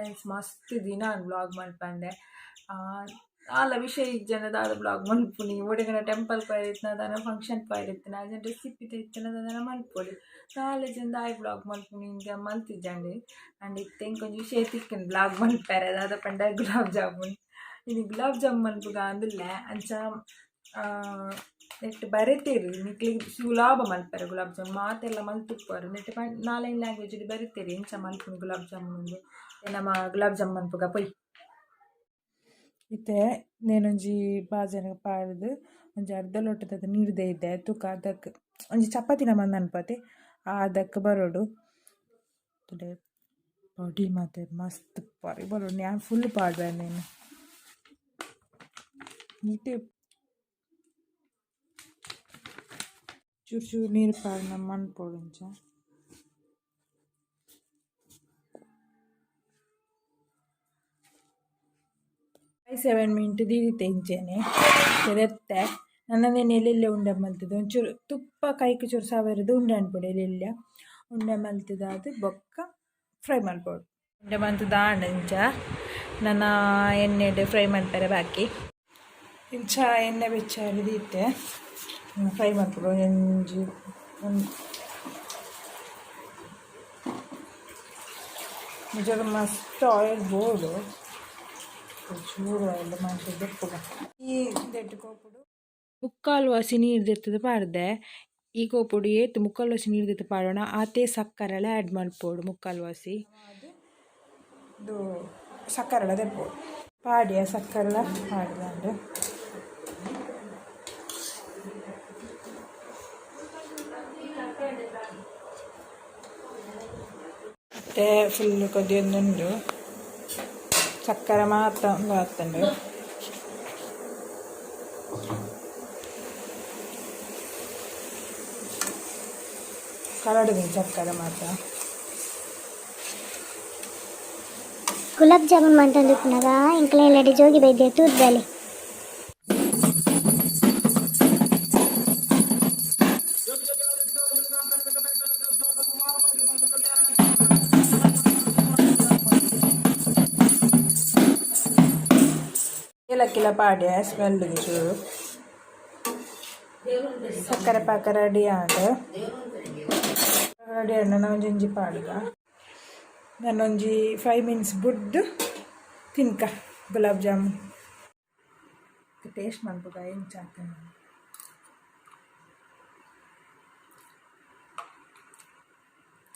Friends, ಮಸ್ತ್ ದಿನ vlog ಮಲ್ಪಂದೆ. ದಾಲ ವಿಷಯ ಇಜ್ಜಂಡ ದಾದ ವ್ಲಾಗ್ ಮಲ್ಪುನಿ. ಒಡೆಗನ ಟೆಂಪಲ್ ಪೋಯಿತ್ತಿನ ದಾನ ಫಂಕ್ಷನ್ ಪೋಯಿತ್ತಿನ ಅಜನ್ ರೆಸಿಪಿ ಇತ್ತಿನ ದಾನ ಮಲ್ಪೊಲಿ. ದಾಲ ಇಜ್ಜಂಡ ದಾಯಿ ವ್ಲಾಗ್ ಮಲ್ಪುನಿ ಇಂಚ ಮಲ್ತಿಜ್ಜಂಡ್. ಅಂಡ್ ಇತ್ತೆ ಎಂಕೊಂಜಿ ವಿಷಯ ತಿಕ್ಕುಂಡು ವ್ಲಾಗ್ ಮಲ್ಪೆರೆ. ದಾದ ಪಂಡ ಗುಲಾಬ್ ಜಾಮೂನ್. ಇನಿ ಗುಲಾಬ್ ಜಾಮೂನ್ ಮಲ್ಪುಗ ಅಂದುಲ್ಲೆ ಅಂಚ ನೆಟ್ ಬರೆತೇರು ನಿಕ್ಲೆಗ್ ಸುಲಭ ಮಲ್ಪೆರೆ ಗುಲಾಬ್ ಜಾಮೂನ್ ಮಾತೆಲ್ಲ ಮಲ್ತುಪ್ಪರು. ನೆಟ್ ನಾಲೈನ್ ಲ್ಯಾಂಗ್ವೇಜ್ ಬರೆತೇರು ಎಂಚ ಮಲ್ಪುನಿ ಗುಲಾಬ್ ಜಾಮೂನ್ ಉಂದು. ನಮ ಗುಲಾಬ್ ಜಾಮೂನ್ ಮಲ್ಪುಗ ಪೊಯ್. ಇತ್ತೆ ನೇನೊಂಜಿ ಬಾಜನಗ್ ಪಾಡ್ದ್ ಒಂಜಿ ಅರ್ಧ ಲೋಟದ ನೀರು ದೈದೆ ತೂಕ ಅದಕ್ ಒಂಜಿ ಚಪಾತಿನ ಮಂದ ಅನ್ಪತೆ ಅದಕ್ಕೆ ಬರೋಡು. ಪೊಡಿ ಮಾತೆ ಮಸ್ತ್ ಪರಿ ಬರೋಡು. ಯಾನ್ ಫುಲ್ ಪಾಡ್ವೆ ನೇನು. ಇತ್ತೆ ಚೂರು ಚೂರು ನೀರು ಪಾಡ್ನ ಮನ್ಪೊಡು ಇಂಚ. 5-7 ಮಿನಿಟ್ ದೀದಿತ್ತೆ ಇಂಚೆನೆ ತೆರೆತ್ತೆ. ನನ್ನನೇನು ಎಲ್ಲೆಲ್ಲೆ ಉಂಡೆ ಮಲ್ತುದು ಒಂಚೂರು ತುಪ್ಪ ಕೈಕ್ ಚೂರು ಸವರಿದ್ ಉಂಡೆ ಅನ್ಪೊಡು ಎಲ್ಲೆಲ್ಲ ಉಂಡೆ ಮಲ್ತುದಾದ್ ಬೊಕ್ಕ ಫ್ರೈ ಮಲ್ಪೊಡು. ಉಂಡೆ ಮಂತುದು ಆಂಡ್ ಇಂಚ ನನ ಎಣ್ಣೆಡ್ ಫ್ರೈ ಮಲ್ಪೆರೆ ಬಾಕಿ. ಇಂಚ ಎಣ್ಣೆ ಬೆಚ್ಚ ದೀತೆ ಫ್ರೈ ಮಲ್ಪೊಡು ಒಂಜಿ ನಿಜವಾದ ಮಸ್ತ್ ಆಯಿಲ್ ಬೋಡು. ಚೂರು ಆಯಿಲ್ ಮಲ್ತ್ ದೆಪ್ಪುಗ ಈ ದೆಟ್ಟ್ ಕೋಪುಡು ಮುಕ್ಕಾಲು ವಾಸಿ ನೀರು ದೆತ್ತುದು ಪಾಡ್ದೆ. ಈ ಕೋಪುಡು ಏತ್ ಮುಕ್ಕಾಲು ವಾಸಿ ನೀರು ದೆತ್ತ್ ಪಾಡೋಣ ಆತೇ ಸಕ್ಕರೆಲ ಆ್ಯಡ್ ಮಲ್ಪೊಡು ಮುಕ್ಕಾಲು ವಾಸಿ. ಇದು ಸಕ್ಕರೆಲ ದೆಪ್ಪೊಡು ಪಾಡಿಯ ಸಕ್ಕರೆಲ ಪಾಡ್ದಂಡ್. ಇತ್ತೆ ಫುಲ್ ಕೊದಿಯೊಂದುಂಡು. ಸಕ್ಕರೆ ಮಾತ ಉಂದು ಆತುಂಡು. ಕರಡುದು ಸಕ್ಕರೆ ಮಾತ. ಗುಲಾಬ್ ಜಾಮೂನ್ ಮಂತೊಂದುಪ್ಪುನಗ ಎಂಕ್ಲೆ ಇಲ್ಲಡೆ ಜೋಗಿ ಬೈದ್ಯ ತೂದ್ ಬಲೆ. ಏಲಕ್ಕಿಲ ಪಾಡ್ಯ ಸ್ಮೆಲ್ಗೆ ಚೂರು. ಸಕ್ಕರೆ ಪಾಕ ರೆಡಿ ಆಂಡ್. ರೆಡಿ ಆಂಡ್ ನನ ಒಂಜೊಂಜಿ ಪಾಡುಗ. ನಾನೊಂಜಿ 5 ಮಿನಿಟ್ಸ್ ಬುಡ್ದು ತಿನ್ಕ ಗುಲಾಬ್ ಜಾಮೂನ್. ಟೇಸ್ಟ್ ಮನ್ಪುಗ ಎಂಚ ಆತುಂಡು.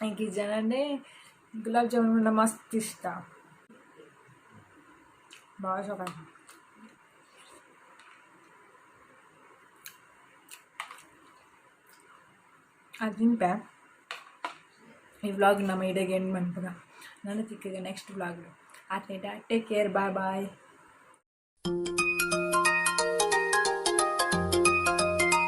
ಎಂಕ್ ಇಜ್ಜಾಂಡ ಗುಲಾಬ್ ಜಾಮೂನ್ ಪಂಡ ಮಸ್ತ್ ಇಷ್ಟ. ಬಾಳ ಶೋಕ ಆತುಂಡು. ಅದು ತಿನ್ಪೆ. ಈ ವ್ಲಾಗ್ ನಮ್ಮ ಇಡೆಗೆ ಎಂಡ್ ಮನ್ಪುಗ. ನನ ತಿಕ್ಕುಗ ನೆಕ್ಸ್ಟ್ ವ್ಲಾಗ್. ಆತ್ನೇಟ ಟೇಕ್ ಕೇರ್, ಬಾಯ್ ಬಾಯ್.